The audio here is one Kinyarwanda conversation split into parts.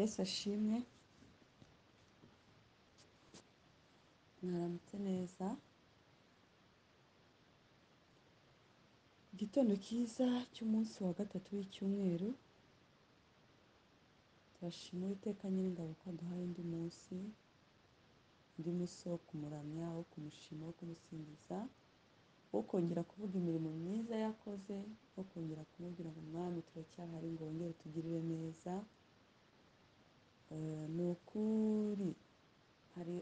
Yesu ashimwe, mwaramutse neza, igitondo cyiza cy'umunsi wa gatatu w'icyumweru, turashima Uwiteka Nyiringabo ko aduhaye undi munsi, undi munsi wo kumuramya, wo kumushima, wo kumusingiza, wo kongera kuvuga imirimo myiza yakoze, wo kongera kumubwira ngo Mwami turacyahari ngo wongere utugirire neza. Ni ukuri hari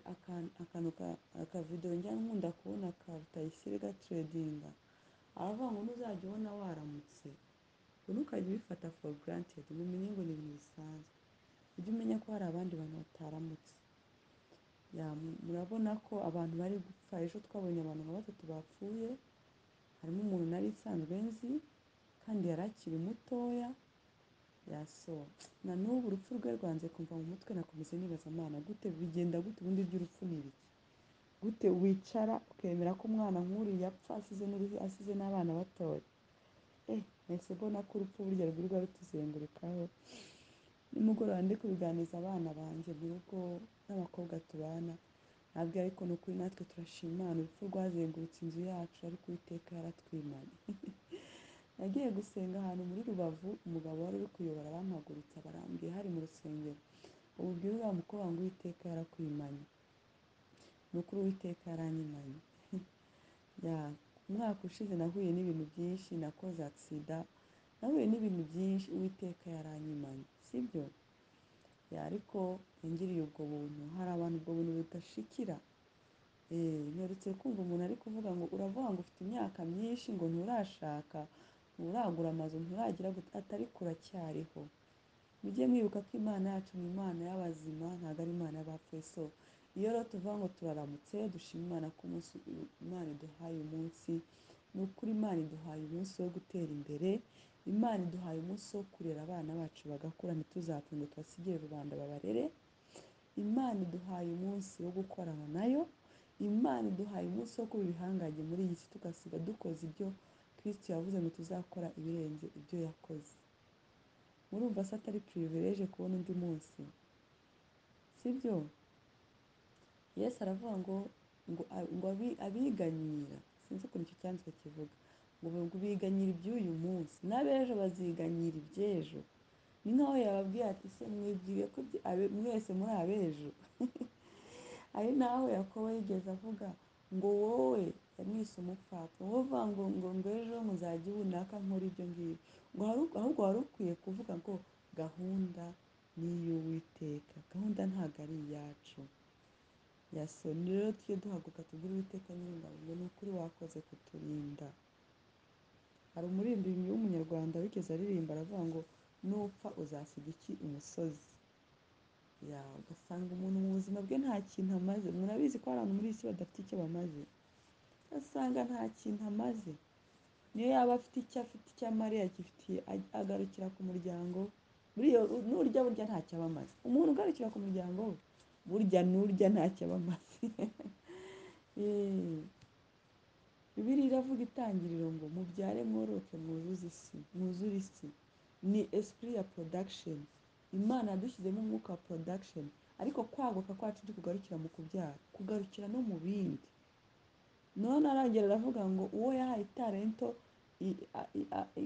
akantu akavidewo njya nkunda kubona ka Rutayisire gaturedinga, aravuga ngo ntuzajya ubona waramutse, ngo ntukajye ubifata for granted, ngo umenye ngo ni ibintu bisanzwe, ujye umenya ko hari abandi bantu bataramutse. Murabona ko abantu bari gupfa, ejo twabonye abantu nka batatu bapfuye, harimo umuntu nari nsanzwe nzi kandi yari akiri mutoya, na n'ubu urupfu rwe rwanze kumva mu mutwe, nakomeza nibaza Mana gute bigenda gute, ubundi iby'urupfu ni ibiki? Gute wicara ukemera ko umwana nk'uriya apfa asize n'uruhi, asize n'abana batoya? Nahise mbona ko urupfu burya rwirirwa rutuzengurukaho. Nimugoroba ndi kubiganiriza abana banjye mu rugo n'abakobwa tubana, ntabwo ariko ni ukuri natwe turashima Imana, urupfu rwazengurutse inzu yacu ariko Uwiteka yaratwimanye. Nagiye gusenga ahantu muri Rubavu, umugabo wari uri kuyobora arampagurutsa barambwiye, hari mu rusengero, ububwira uriya mukobwa ngo Uwiteka yarakwimanye. Ni ukuri Uwiteka yaranyimanye. Umwaka ushize nahuye n'ibintu byinshi, nakoze agisida, nahuye n'ibintu byinshi, Uwiteka yaranyimanye, sibyo? Ariko yangiriye ubwo buntu, hari abantu ubwo buntu budashikira. Mperutse kumva umuntu ari kuvuga ngo uravuga ngo ufite imyaka myinshi ngo nturashaka, nturagura amazu, nturagira gute, atari kuracyariho. Mujye mwibuka ko Imana yacu ni Imana y'abazima, ntabwo ari Imana y'abapfuye. So iyo rero tuvuga ngo turaramutse, dushima Imana ko umunsi Imana iduhaye umunsi, ni ukuri Imana iduhaye umunsi wo gutera imbere, Imana iduhaye umunsi wo kurera abana bacu bagakura, ntituzapfe ngo tubasigire rubanda babarere. Imana iduhaye umunsi wo gukorana nayo, Imana iduhaye umunsi wo kuba ibihangange muri iyi si, tugasiga dukoze ibyo Kristo yavuze ngo tuzakora ibirenze ibyo yakoze. Murumva se atari privilege kubona undi munsi, sibyo? Yesu aravuga ngo abiganyira, sinzi ukuntu icyo cyanditswe kivuga, ngo biganyira iby'uyu munsi, n'abejo baziganyira iby'ejo. Ni nkaho yababwiye ati se mwibwiriye ko mwese muri abejo. Ari naho Yakobo yigeze avuga ngo wowe yamwise umupfapfa, wowe uvuga ngo ejo muzajya ubunaka nkora ibyo ngibyo, ngo ahubwo wari ukwiye kuvuga ngo gahunda ni iy'Uwiteka, gahunda ntabwo ari iyacu. Ni rero tujye duhaguruka tubwire Uwiteka Nyiringabo ngo ni ukuri wakoze kuturinda. Hari umuririmbyi w'umunyarwanda wigeze aririmba aravuga ngo nupfa uzasiga iki imusozi? Ugasanga umuntu mu buzima bwe nta kintu amaze. Murabizi ko hari abantu muri iyi si badafite icyo bamaze, ugasanga nta kintu amaze. Niyo yaba afite icyo afite, icyo amariye agifitiye, agarukira ku muryango, buriya nurya burya ntacyo aba amaze. Umuntu ugarukira ku muryango we burya nurya ntacyo aba amaze. Bibiliya iravuga itangiriro ngo mubyare mworoke mwuzuze isi, mwuzure isi. Ni esprit ya production. Imana yadushyizemo umwuka wa production, ariko kwaguka kwacu ntikugarukira mu kubyara, kugarukira no mu bindi. None arongera aravuga ngo uwo yahaye italento,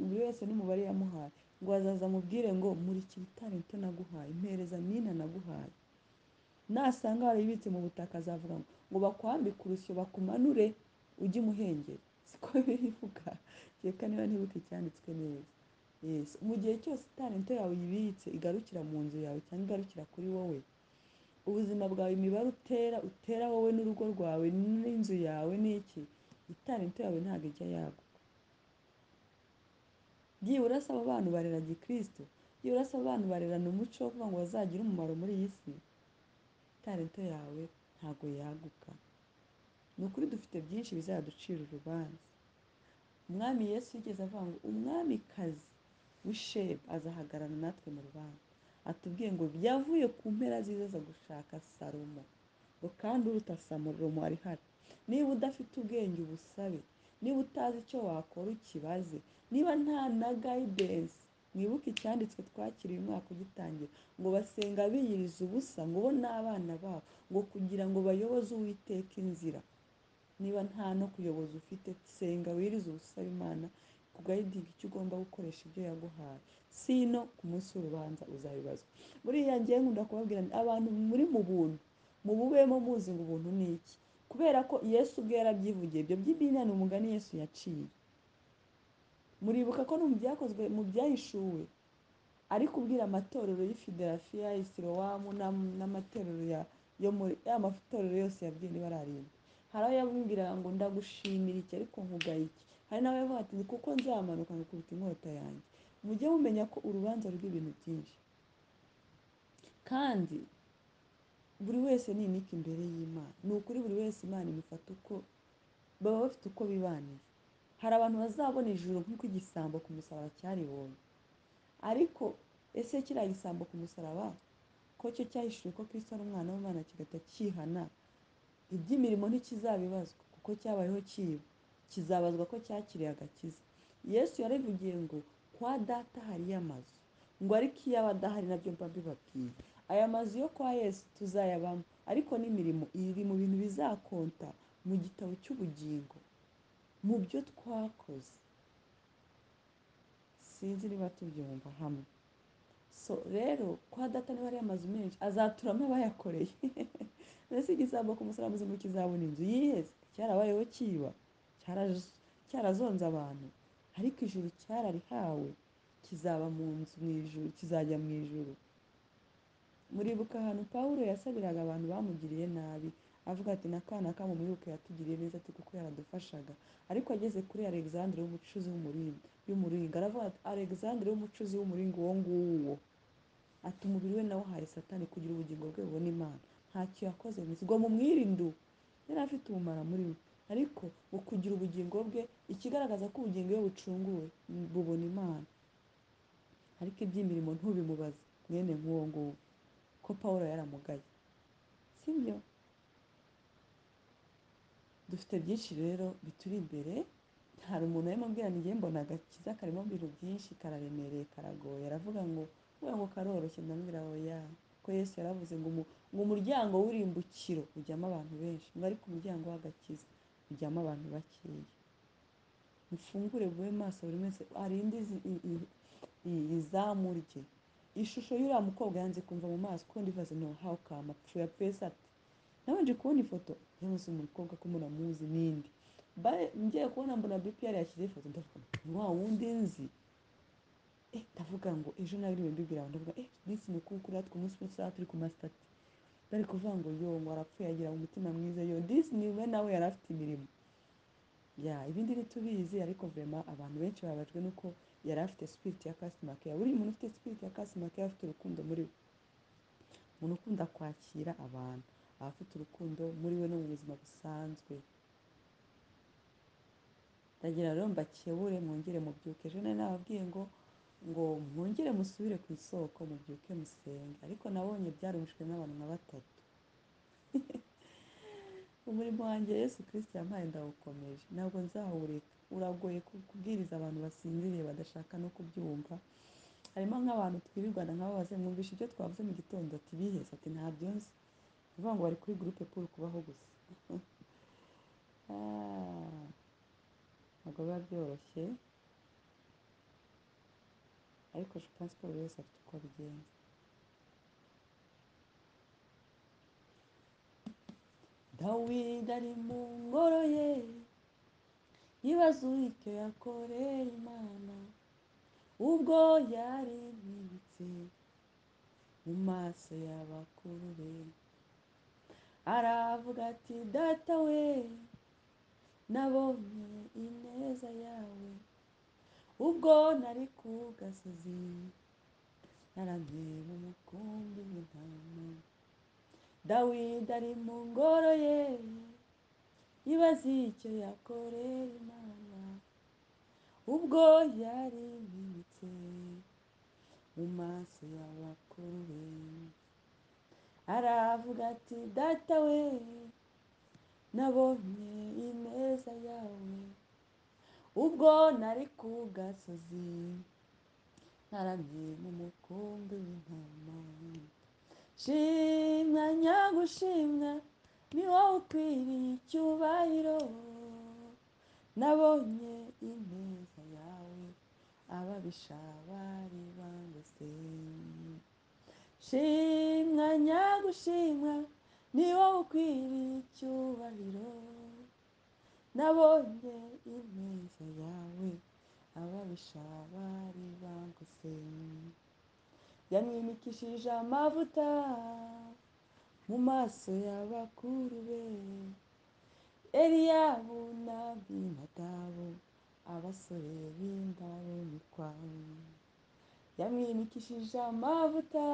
buri wese n'umubare yamuhaye, ngo azaza amubwire ngo murikira italento naguhaye, mpereza nina naguhaye. Nasanga warayibitse mu butaka azavuga ngo bakwambike urusyo bakumanure ujye imuhengeri. Siko bivuga, reka niba ntibuke icyanditswe neza. Yes, mu gihe cyose italento yawe uyibitse igarukira mu nzu yawe cyangwa igarukira kuri wowe, ubuzima bwawe, imibare utera wowe n'urugo rwawe n'inzu yawe n'iki, italento yawe ntabwo ijya yaguka. Byibura se abo bantu barera gikristo, byibura se abo bantu barerana umuco wo kuvuga ngo bazagire umumaro muri iyi si, italento yawe ntabwo yaguka. Ni ukuri dufite byinshi bizaducira urubanza. Umwami Yesu yigeze avuga ngo umwamikazi w'Isheba azahagararana natwe mu rubanza, atubwiye ngo yavuye ku mpera z'izi aza gushaka Salomo, ngo kandi uruta Salomo ari hano. Niba udafite ubwenge ubusabe, niba utazi icyo wakora ukibaze, niba nta na guidance Mwibuke icyanditswe twakiriye umwaka ugitangira, ngo basenga biyiriza ubusa, ngo bo n'abana babo, ngo kugira ngo bayoboze Uwiteka inzira. Niba nta no kuyoboza ufite, senga wirize ubusa Imana kugayidinga icyo ugomba gukoresha ibyo yaguhaye, sino ku munsi w'urubanza uzabibazwa. Buriya ngiye nkunda kubabwira nti abantu muri mu buntu mububemo muzi ngo ubuntu ni iki, kubera ko Yesu ubwe yarabyivugiye. Ibyo by'ibina ni umugani Yesu yaciye. Muribuka ko no mu byakozwe mu byahishuwe ari kubwira amatorero y'i Filadelfiya, i Silowamu n'amatorero yo muri ya matorero yose yabwiye niba ari arindwi. Hari aho yabwiraga ngo ndagushimira iki ariko nkugaye iki. Hari n'aho yavuga ati ni kuko nzamanuka ngakubita inkota yanjye. Mujye mumenya ko urubanza rw'ibintu byinshi, kandi buri wese ninika imbere y'Imana. Ni ukuri buri wese Imana imufata uko baba bafite uko bibaniye. Hari abantu bazabona ijuru nk'uko igisambo ku musaraba cyaribonye, ariko ese kiriya gisambo ku musaraba ko cyo cyahishuwe ko Kristo ari umwana w'Imana kigahita cyihana, iby'imirimo ntikizabibazwa kuko cyabayeho cyiba, kizabazwa ko cyakiriye agakiza. Yesu yaravugiye ngo kwa data hariyo amazu, ngo ariko iyo aba adahari nabyo mba mbibabwiye. Aya mazu yo kwa Yesu tuzayabamo, ariko n'imirimo iri mu bintu bizakonta mu gitabo cy'ubugingo, mu byo twakoze. Sinzi niba tubyumva hamwe. So rero kwa data niba hariyo amazu menshi azaturamo abayakoreye. Mbese igisambo ku musaraba ngo kizabona inzu yiheze, cyarabayeho cyiba, cyarazonze abantu, ariko ijuru cyararihawe, kizaba mu nzu mu ijuru, kizajya mu ijuru. Muribuka ahantu Pawulo yasabiraga abantu bamugiriye nabi, avuga ati n'akana kamumwibuke yatugiriye neza ati kuko yaradufashaga. Ariko ageze kuri Alexandre w'umucuzi w'umuringa, aravuga ati Alexandre w'umucuzi w'umuringa uwo nguwo, ati umubiri we nawuhaye Satani kugira ubugingo bwe bubone Imana. Ntacyo yakoze mu isi ngo mumwirinde, yari afite ubumara muri we, ariko mu kugira ubugingo bwe, ikigaragaza ko ubugingo iyo bucunguwe bubona Imana. Ariko iby'imirimo ntubimubaze mwene nk'uwo nguwo, ko Pawulo yaramugaye, sibyo? Dufite byinshi rero bituri imbere. Hari umuntu arimo ambwira ngo njye mbona agakiza karimo ibintu byinshi, kararemereye, karagoye. Aravuga ngo we ngo karoroshye, ndamubwira oya, ko Yesu yaravuze ngo ngo umuryango w'irimbukiro ujyamo abantu benshi, ngo ariko umuryango w'agakiza ujyamo abantu bakeya. Mufungure bube maso, buri wese arinde izamu rye. Ishusho y'uriya mukobwa yanze kumva mu maso, kuko ndibaza no how come apfuye apfuye se ate? Nabanje kubona ifoto yamuze umukobwa ko munamuzi ninde, ngiye kubona mbona BPR yashyize ifoto, ndavuga ni wa wundi nzi. Ndavuga ngo ejo nawe uri mbibwira abantu, ndavuga disi ni ukuri kuri natwe umunsi wose turi ku masitati bari kuvuga ngo yo ngo arapfuye agira umutima mwiza, yo disi ni we nawe yari afite imirimo ya ibindi ntitubizi, ariko vraiment abantu benshi bababajwe nuko yari afite spirit ya customer care. Buri muntu ufite spirit ya customer care afite urukundo muri we, umuntu ukunda kwakira abantu aba afite urukundo muri we no mu buzima busanzwe. Ndagira rero mbakebure mwongere mubyuke. Ejo nari nababwiye ngo mwongere musubire ku isoko mubyuke musenge, ariko nabonye byarumishwe n'abantu nka batatu. Umurimo wanjye Yesu Kristo yampaye ndawukomeje, ntabwo nzawureka. Uragoye kubwiriza abantu basinziriye badashaka no kubyumva. Harimo nk'abantu twirirwana nk'ababaze mwumvishe ibyo twavuze mu gitondo, ati biheze, ati ntabyo nzi. Ni ukuvuga ngo bari kuri groupe pour kubaho gusa. Ntabwo biba byoroshye, ariko je pense ko buri wese afite uko abigenza. Dawidi ari mu ngoro ye, yibaza icyo yakoreye Imana, ubwo yari yimitse mu maso y'abakuru be. Aravuga ati data we, nabonye ineza yawe, ubwo nari ku gasozi, naramye mu mukumbi w'intama. Dawidi ari mu ngoro ye, yibaza icyo yakorera Imana, ubwo yari yimitse mu maso y'abakuru be. Aravuga ati data we, nabonye ineza yawe, ubwo nari ku gasozi, Ntaramye mu mukumbi w'intama. Shimwa nyagushimwa, ni wowe ukwiriye icyubahiro. Nabonye ineza yawe, ababisha bari bangose. Shimwa nyagushimwa, ni wowe ukwiriye icyubahiro. Nabonye ineza yawe, ababisha bari bangose. Yamwimikishije amavuta mu maso y'abakuru be, Eliyabu na Abinadabu, abasore b'indarumikwa. Yamwimikishije amavuta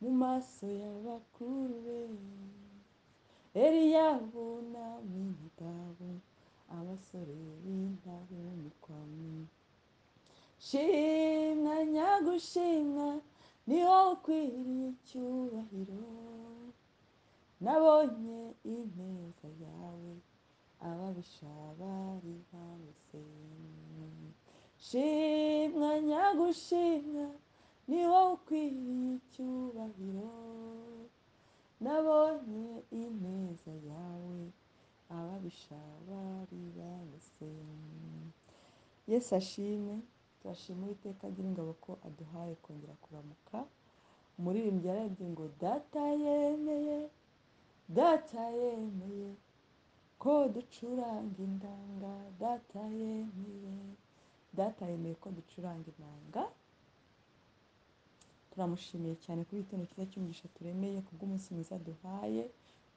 mu maso y'abakuru be, Eliyabu na Abinadabu, abasore b'indarumikwa. Shimwa nyagushimwa, ni wowe ukwiriye icyubahiro. Nabonye ineza yawe, ababisha bari bangose. Shimwa nyagushimwa, ni wowe ukwiriye icyubahiro. Nabonye ineza yawe, ababisha bari bangose. Yesu ashimwe. Turashima Uwiteka agira ingabo ko aduhaye kongera kuramuka. Umuririmbyi yararirimbye ngo data yemeye, data yemeye ko ducuranga inanga, data yemeye, data yemeye ko ducuranga inanga. Turamushimiye cyane kuri igitondo cyiza cy'umugisha turemeye, kubw'umunsi mwiza duhaye,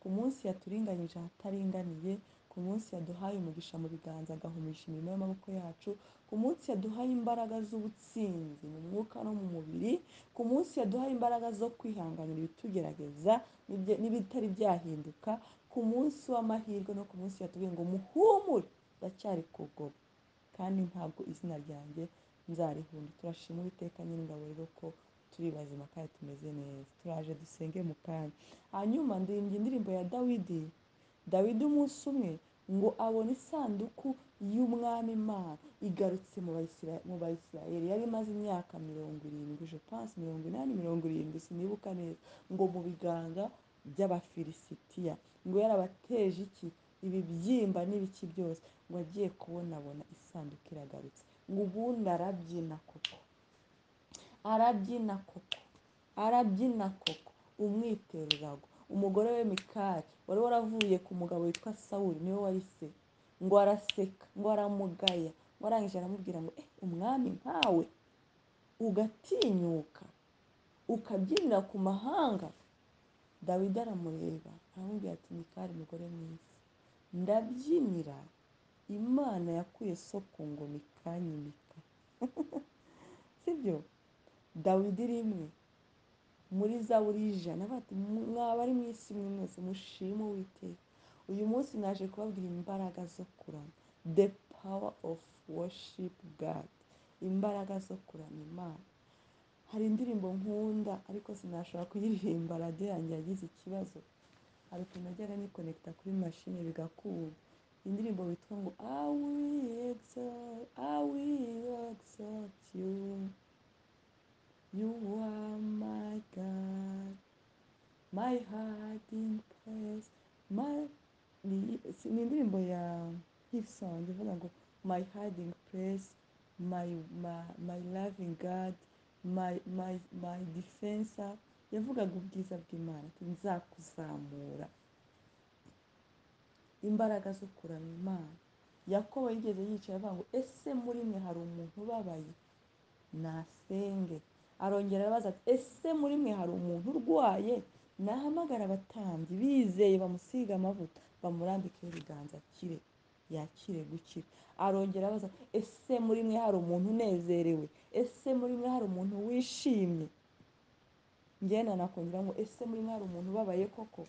ku munsi yaturinganyije ahataringaniye, ku munsi yaduhaye umugisha mu biganza agahumisha imirimo y'amaboko yacu, ku munsi yaduhaye imbaraga z'ubutsinzi mu mwuka no mu mubiri, ku munsi yaduhaye imbaraga zo kwihanganira ibitugerageza n'ibitari byahinduka, ku munsi w'amahirwe no ku munsi yatubwiye ngo muhumure ndacyari kugoma kandi ntabwo izina ryanjye nzarihunda. Turashima Uwiteka Nyiringabo rero ko turi bazima kandi tumeze neza. Turaje dusenge mu kanya. Hanyuma ndirimbye indirimbo ya Dawidi. Dawidi umunsi umwe ngo abone isanduku y'umwami Imana igarutse mu Bayisiraheli. Yari imaze imyaka 70, je pense 80, 70, sinibuka neza, ngo mu biganza by'Abafilisitiya, ngo yarabateje iki ibibyimba n'ibiki byose, ngo agiye kubonabona isanduku iragarutse, ngo ubundi arabyina koko, arabyina koko, arabyina koko, umwitero uragwa. Umugore we Mikali wari waravuye ku mugabo witwa Sawuli, niwe wari se, ngo araseka, ngo aramugaya, ngo arangije aramubwira ngo umwami nkawe ugatinyuka ukabyinira ku mahanga. Dawidi aramureba aramubwira ati Mikali mugore mwiza, ndabyinira Imana yakuye so ku ngoma ikanyimika. Sibyo? Dawidi rimwe muri Zaburi 100 bati mwaba ari mu isi mwe mwese mushime Uwiteka. Uyu munsi naje kubabwira imbaraga zo kuramya, the power of worship God, imbaraga zo kuramya Imana. Hari indirimbo nkunda ariko sinashobora kuyiririmba, radiyo yanjye yagize ikibazo. Hari ukuntu najyaga nikonekita kuri mashine bigakunda. Indirimbo witwa ngo I will exalt, I will exalt you, you are my God, my hiding place, my ni indirimbo ya Hillsong ivuga ngo my hiding place, my loving God, my defenser. Yavugaga ubwiza bw'Imana ati nzakuzamura. Imbaraga zo kuramya Imana. Yakobo yigeze yicaye avuga ngo ese muri mwe hari umuntu ubabaye? Nasenge. Arongera arabaza ati ese muri mwe hari umuntu urwaye? Nahamagara abatambyi bizeye bamusiga amavuta bamurambikeho ibiganza akire, yakire gukira. Arongera abaza ese muri mwe hari umuntu unezerewe? Ese muri mwe hari umuntu wishimye? Njye nanakongera ngo ese muri mwe hari umuntu ubabaye koko?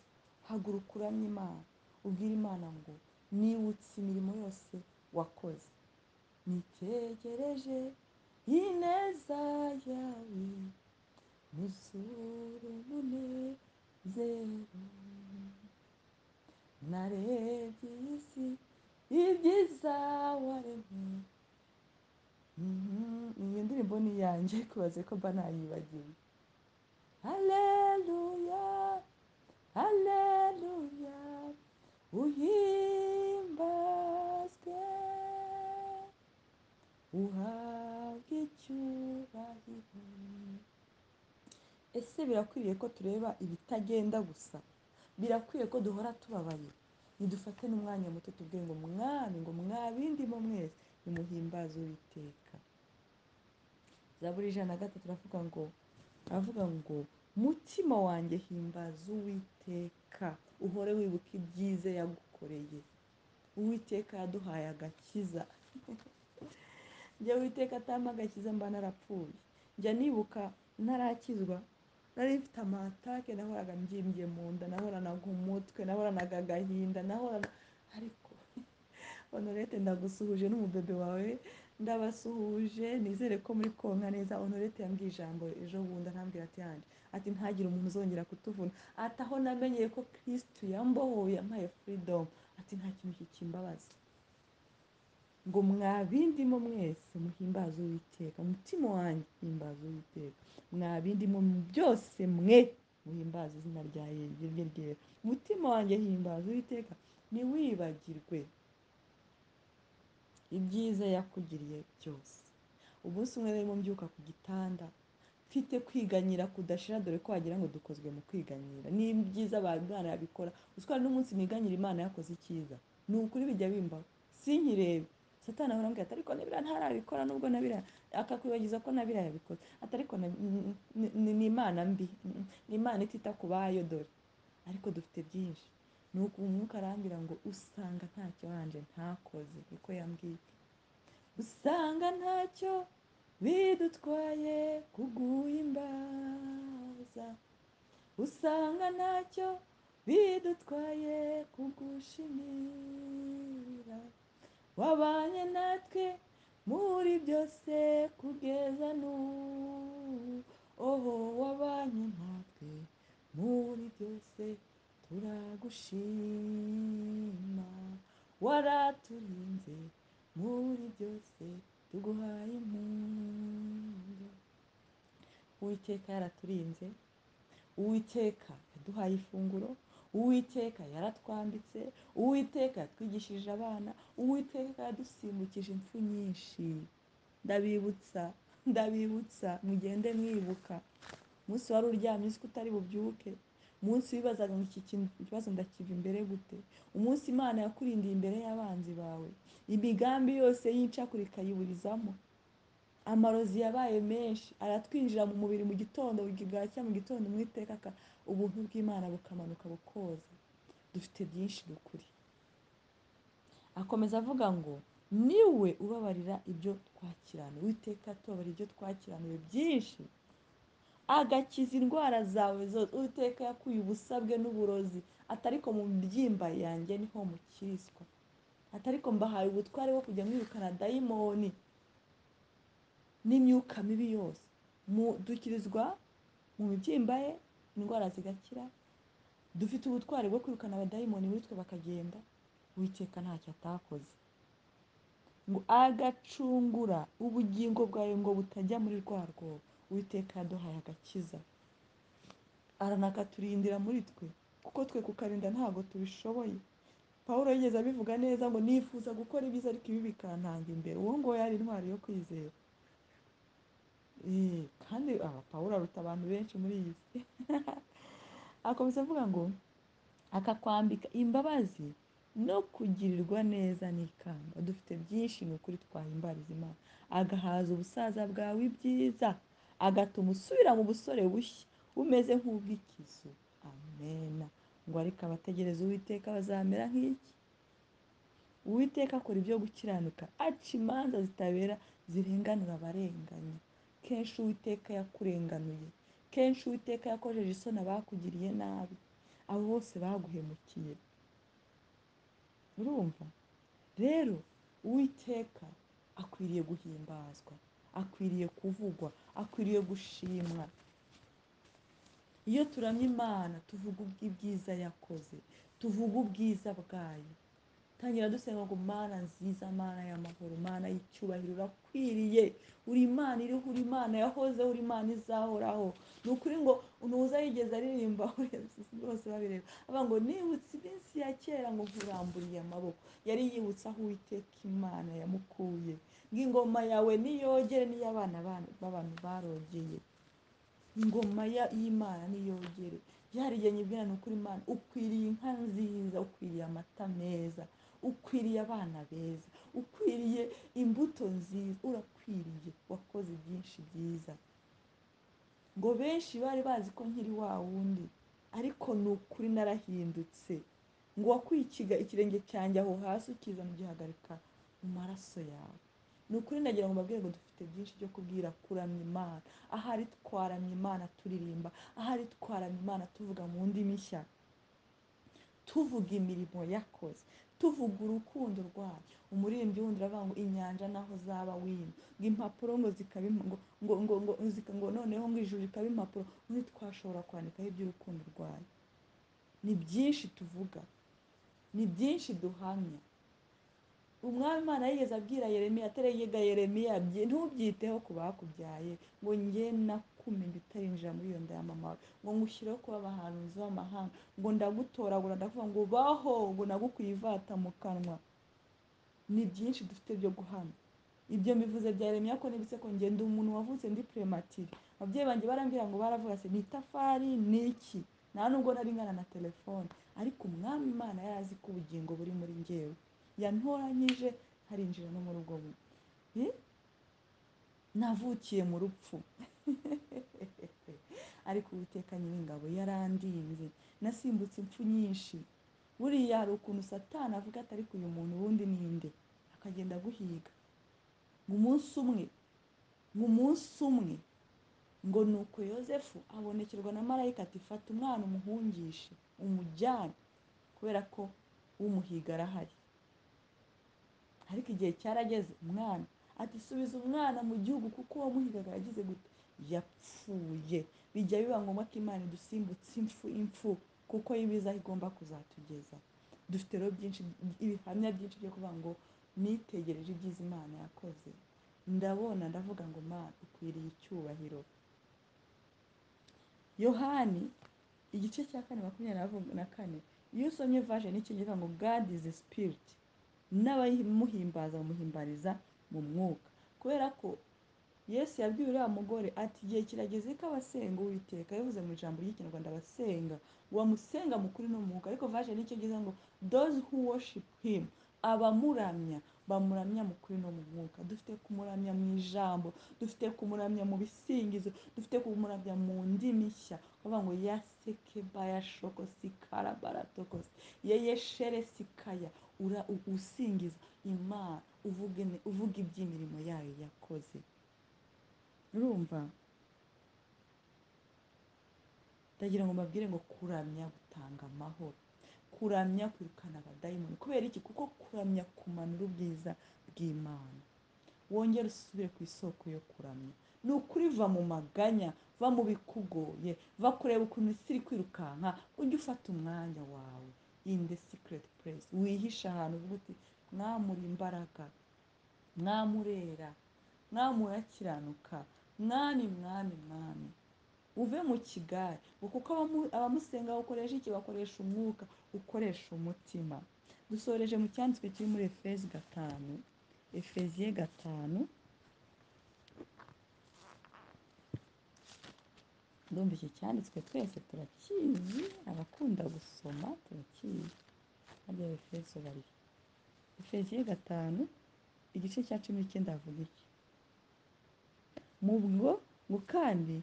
Haguruka uramye Imana, ubwire Imana ngo nibutse imirimo yose wakoze, nitegereje ineza yawe, nuzure umunezero, narebye iyi si ibyiza waremye, Iyi ndirimbo ni iyanjye, kubaze ko mba nayibagiwe. Haleluya, haleluya, uhimbazwe, uhabwe icyubahiro. Ese birakwiriye ko tureba ibitagenda gusa? Birakwiye ko duhora tubabaye? Nidufate n'umwanya muto tubwire ngo mwami, ngo mwabindimo mwese nimuhimbaze Uwiteka. Zaburi 103 aravuga ngo mutima wanjye himbaza Uwiteka, uhore wibuka ibyiza yagukoreye. Uwiteka yaduhaye agakiza. Njye Uwiteka atampa agakiza mba narapfuye. Njya nibuka ntarakizwa, nari mfite amatake, nahoraga mbyimbye mu nda, nahoranaga umutwe, nahoranaga agahinda, nahorana, ariko Honorete ndagusuhuje n'umubebe wawe ndabasuhuje, nizere ko muri konka neza. Honorete yambwiye ijambo ejo bundi, arambwira ati yanje, ati ntagire umuntu uzongera kutuvuna, ati aho namenyeye ko Kristo yambohoye yampaye freedom, ati nta kintu kikimbabaza. Ngo mwabindimo mwese muhimbaze Uwiteka, umutima wanjye himbaze Uwiteka, mwabindimo byose mwe muhimbaze izina rya rye ryera, umutima wanjye himbaze Uwiteka, ntiwibagirwe ibyiza yakugiriye byose. Umunsi umwe rero mbyuka ku gitanda mfite kwiganyira kudashira, dore ko wagira ngo dukozwe mu kwiganyira, ni byiza Imana yabikora. Uziko hari n'umunsi niganyira Imana yakoze icyiza, ni ukuri bijya bimbaho, sinkirebe. Satani ahora ambwira ati ariko nabira ntarabikora, nubwo nabira, akakwibagiza ko nabira yabikoze, ati ariko ni Imana mbi, ni Imana itita ku bayo dore. Ariko dufite byinshi. Nuko umwuka arambwira ngo usanga ntacyo wanje ntakoze, niko yambwiye. Usanga ntacyo bidutwaye kuguhimbaza, usanga ntacyo bidutwaye kugushimira, wabanye natwe muri byose kugeza n'ubu, oho wabanye natwe muri byose turagushima, waraturinze muri byose tuguhaye impundu. Uwiteka yaraturinze, Uwiteka yaduhaye ifunguro, Uwiteka yaratwambitse, Uwiteka yatwigishije abana, Uwiteka yadusimbukije impfu nyinshi. Ndabibutsa, ndabibutsa, mugende mwibuka. Umunsi wari uryamye uzi ko utari bubyuke, umunsi wibazaga ngo iki kintu ikibazo ndakiva imbere gute, umunsi Imana yakurindiye imbere y'abanzi bawe, imigambi yose y'incakura ikayiburizamo. Amarozi yabaye menshi aratwinjira mu mubiri mu gitondo, bwacya mu gitondo Uwiteka ubuntu bw'Imana bukamanuka bukoza. Dufite byinshi dukuri. Akomeza avuga ngo niwe ubabarira ibyo twakiranuwe. Uwiteka atubabarira ibyo twakiranuwe byinshi, agakiza indwara zawe zose. Uwiteka yakuye ubusabwe n'uburozi, atariko mu mibyimba yanjye niho mukirizwa, atariko mbahaye ubutware bwo kujya mwirukana dayimoni n'imyuka mibi yose. Dukirizwa mu mibyimba ye, indwara zigakira. Dufite ubutware bwo kwirukana abadayimoni muri twe bakagenda. Uwiteka ntacyo atakoze ngo agacungura ubugingo bwawe ngo butajya muri rwa rwobo. Uwiteka yaduhaye agakiza, aranakaturindira muri twe, kuko twe kukarinda ntabwo tubishoboye. Pawulo yigeze abivuga neza ngo nifuza gukora ibyiza ariko ibi bikantanga imbere. Uwo nguwo yari intwari yo kwizera. Kandi Pawulo aruta abantu benshi muri iyi si. Akomeza avuga ngo akakwambika imbabazi no kugirirwa neza n'ikamba. Dufite byinshi ni ukuri twahimbariza Imana. Agahaza ubusaza bwawe ibyiza, agatuma usubira mu busore bushya bumeze nk'ubw'ikizu. Amena. Ngo ariko abategereza Uwiteka bazamera nk'iki? Uwiteka akora ibyo gukiranuka, aca imanza zitabera zirenganura abarenganya. Kenshi Uwiteka yakurenganuye, kenshi Uwiteka yakojeje isoni abakugiriye nabi, abo bose baguhemukiye. Urumva rero Uwiteka akwiriye guhimbazwa, akwiriye kuvugwa, akwiriye gushimwa. Iyo turamye Imana tuvuga ibyiza yakoze, tuvuga ubwiza bwayo. Tangira dusenga ngo Mana nziza, Mana y'amahoro, Mana y'icyubahiro, urakwiriye, uri Imana iriho, uri Imana yahozeho, uri Imana izahoraho. Ni ukuri ngo ntuza yigeze aririmba bose babireba, avuga ngo nibutse iminsi ya kera ngo nkuramburiye amaboko. Yari yibutse aho Uwiteka Imana yamukuye, ngo ingoma yawe niyogere n'iy'abana b'abantu barogeye. Ingoma y'Imana niyogere. Byariye nyibwira ni ukuri Imana ukwiriye inka nziza, ukwiriye amata meza, ukwiriye abana beza, ukwiriye imbuto nziza, urakwiriye, wakoze byinshi byiza. Ngo benshi bari bazi ko nkiri wa wundi, ariko ni ukuri narahindutse. Ngo wakwikiga ikirenge cyanjye aho hasi ukizana ugihagarika mu maraso yawe. Ni ukuri nagira ngo mbabwire ngo dufite byinshi byo kubwira kuramya Imana. Ahari twaramya Imana turirimba, ahari twaramya Imana tuvuga mu ndimi nshya, tuvuga imirimo yakoze, tuvuga urukundo rwayo. Umuririmbyi wundi aravuga ngo inyanja naho zaba wino, ngo impapuro ngo zikaba ngo ngo ngo ngo zika ngo noneho ngo ijuru rikaba impapuro, ntitwashobora kwandikaho iby'urukundo rwayo. Ni byinshi tuvuga, ni byinshi duhamya. Umwami Imana yigeze abwira Yeremiya, aterega Yeremiya, ntubyiteho ku bakubyaye, ngo njye nakumenye utarinjira muri iyo nda ya mama wawe, ngo ngushyireho kuba abahanuzi b'amahanga, ngo ndagutoragura, ndakuvuga ngo baho, ngo nagukuye ivata mu kanwa. Ni byinshi dufite byo guhamya. Ibyo mbivuze bya Yeremiya ko nibutse ko njye ndi umuntu wavutse ndi prematire. Ababyeyi banjye barambwira ngo baravuga se ni itafari ni iki, nta nubwo nari ngana na telefone, ariko Umwami Imana yari azi ko ubugingo buri muri njyewe, yantoranyije ntarinjira no muri ubwo buntu. Navukiye mu rupfu ariko Uwiteka Nyiringabo yarandinze, nasimbutse impfu nyinshi. Buriya hari ukuntu Satani avuga ati ariko uyu muntu ubundi ni nde, akagenda aguhiga. Ngo umunsi umwe, ngo umunsi umwe, ngo nuko Yozefu abonekerwa na marayika ati fata umwana umuhungishe umujyane, kubera ko umuhiga arahari. Ariko igihe cyarageze umwana ati subiza umwana mu gihugu kuko uwo muhigaga yagize gute, yapfuye. Bijya biba ngombwa ko Imana idusimbutse impfu impfu, kuko ibiza igomba kuzatugeza. Dufite rero byinshi, ibihamya byinshi byo kuvuga ngo nitegereje ibyiza Imana yakoze, ndabona ndavuga ngo Mana ukwiriye icyubahiro. Yohani igice cya 4:24, iyo usomye version n'icyongereza ngo God is a spirit, n'abamuhimbaza bamuhimbariza mu mwuka. Kubera ko Yesu yabwiye uriya mugore ati igihe kirageze ko abasenga Uwiteka, yavuze mu ijambo ry'ikinyarwanda abasenga, ngo bamusenga mu kuri no mu mwuka. Ariko version n'icyongereza ngo those who worship him, abamuramya bamuramya mu kuri no mu mwuka. Dufite kumuramya mu ijambo, dufite kumuramya mu bisingizo, dufite kumuramya mu ndimi nshya. Bavuga ngo yasekebaya shoko sikarabaratokose yeyeshere sikaya, ura usingiza Imana, uvuga iby'imirimo yayo yakoze. Urumva ndagira ngo mbabwire ngo kuramya gutanga amahoro, kuramya kwirukana abadayimoni. Kubera iki? Kuko kuramya kumanura ubwiza bw'Imana. Wongere usubire ku isoko yo kuramya. Ni ukuri va mu maganya, va mu bikugoye, va kureba ukuntu isi iri kwirukanka, ujye ufata umwanya wawe in the secret place, wihishe ahantu uvuga uti mwamuri imbaraga, mwamurera, mwamurakiranuka, mwami mwami mwami. Uve mu kigare, ngo kuko abamusenga bakoresha iki? Bakoresha umwuka, ukoresha umutima. Dusoreje mu cyanditswe kiri muri Efezi 5, Efeziye 5. Ndumva iki cyanditswe twese turakizi, abakunda gusoma turakizi. Harya Efeso bari Efeziye 5 igice cya 19 avuga iki? Mubwo ngo kandi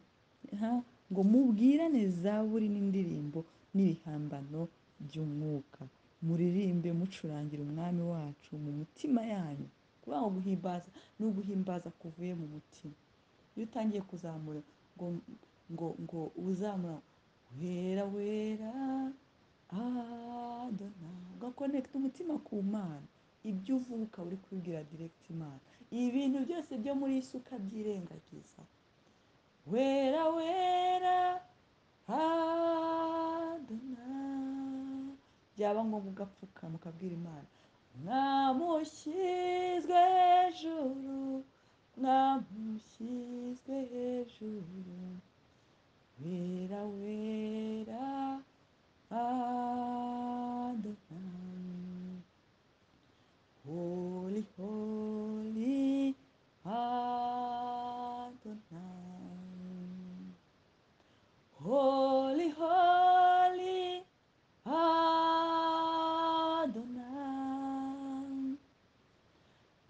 ngo mubwirane zaburi n'indirimbo n'ibihambano by'umwuka, muririmbe mucurangira Umwami wacu mu mutima yanyu. Kuvuga ngo guhimbaza ni uguhimbaza kuvuye mu mutima. Iyo utangiye kuzamura ngo ngo ngo uzamura wera wera Adonai, ugakonekita umutima ku Mana, ibyo uvuga ukaba uri kubibwira direct Imana. Ibintu byose byo muri isi ukabyirengagiza. Wera wera Adonai, byaba ngombwa ugapfukama ukabwira Imana. Mwamushyizwe hejuru, mwamushyizwe hejuru, wera wera Adonai. Holy, holy Adonai. Holy, holy Adonai.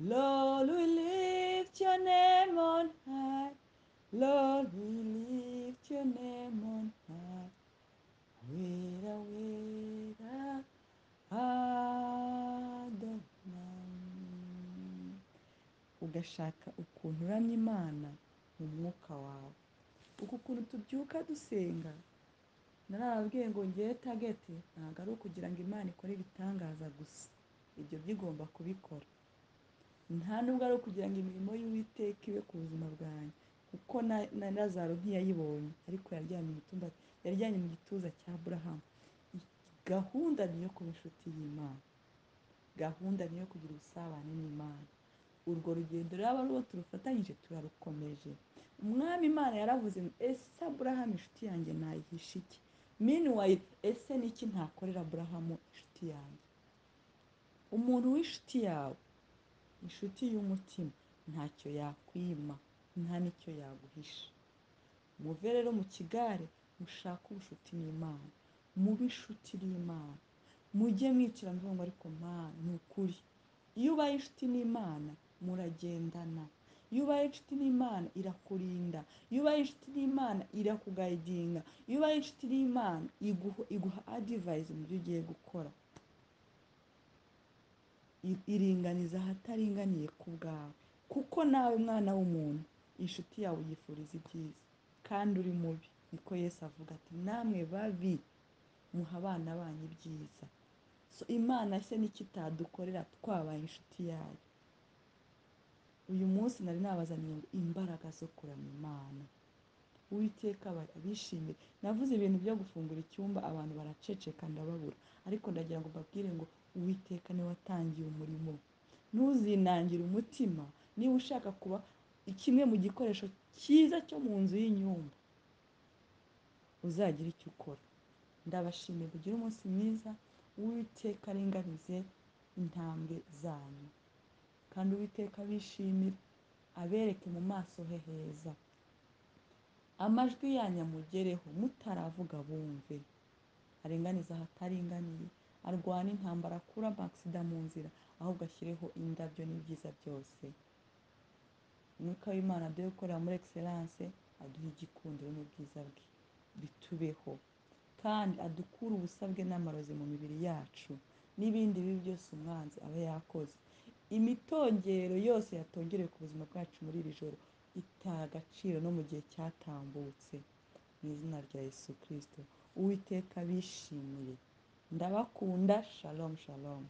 Lord, we lift your name on high. Lord, we lift your name on high. Wera, wera Adonai. Ugashaka ukuntu uramya Imana mu mwuka wawe. Uku kuntu tubyuka dusenga, narababwiye ngo ngewe target ntabwo ari ukugira ngo Imana ikore ibitangaza gusa, ibyo byigomba kubikora. Nta nubwo ari ukugira ngo imirimo y'Uwiteka ibe ku buzima bwanjye, kuko na Lazaro ntiyayibonye, ariko yaryamye mu cyumba, yaryamye mu gituza cya Aburahamu. Gahunda niyo kuba inshuti y'Imana, gahunda niyo kugira ubusabane n'Imana. Urwo rugendo rero abo turufatanyije turarukomeje. Umwami Imana yaravuze ngo ese Aburahamu inshuti yanjye nayihisha iki? Meanwhile, ese niki ntakorera Aburahamu inshuti yanjye? Umuntu w'inshuti yawe, inshuti y'umutima, ntacyo yakwima, nta n'icyo yaguhisha. Muve rero mu kigare, mushake ubucuti n'Imana, mube inshuti n'Imana, mujye mwicara muvuga ngo ariko Mana ni ukuri. Iyo ubaye inshuti n'Imana muragendana, iyo ubaye inshuti n'Imana irakurinda, iyo ubaye inshuti n'Imana irakugayidinga, iyo ubaye inshuti n'Imana iguha advice mu byo ugiye gukora, iringaniza ahataringaniye ku bwawe, kuko nawe mwana w'umuntu inshuti yawe uyifuriza ibyiza kandi uri mubi. Niko Yesu avuga ati namwe babi muha abana banyu ibyiza. So Imana se niki itadukorera twabaye inshuti yayo? Uyu munsi nari nabazaniye ngo imbaraga zo kuramya Imana. Uwiteka abishimire. Navuze ibintu byo gufungura icyumba abantu baraceceka ndababura, ariko ndagira ngo mbabwire ngo Uwiteka niwe watangiye umurimo. Ntuzinangire umutima. Niba ushaka kuba kimwe mu gikoresho cyiza cyo mu nzu y'inyumba, uzagira icyo ukora. Ndabashimiye, mugire umunsi mwiza. Uwiteka aringanize intambwe zanyu, kandi Uwiteka abishimire, abereke mu maso he heza. Amajwi yanyu amugereho mutaravuga bumve. Aringanize ahataringaniye, arwane intambara, akure amasida mu nzira, ahubwo ashyireho indabyo n'ibyiza byose. Umwuka w'Imana aduhe gukorera muri excellence, aduhe igikundiro n'ubwiza bwe bitubeho, kandi adukure ubusabwe n'amarozi mu mibiri yacu n'ibindi bibi byose umwanzi aba yakoze. Imitongero yose yatongerewe ku buzima bwacu muri iri joro itaha agaciro no mu gihe cyatambutse. Mu izina rya Yesu Kristo, Uwiteka abishimire. Ndabakunda. Shalom, shalom.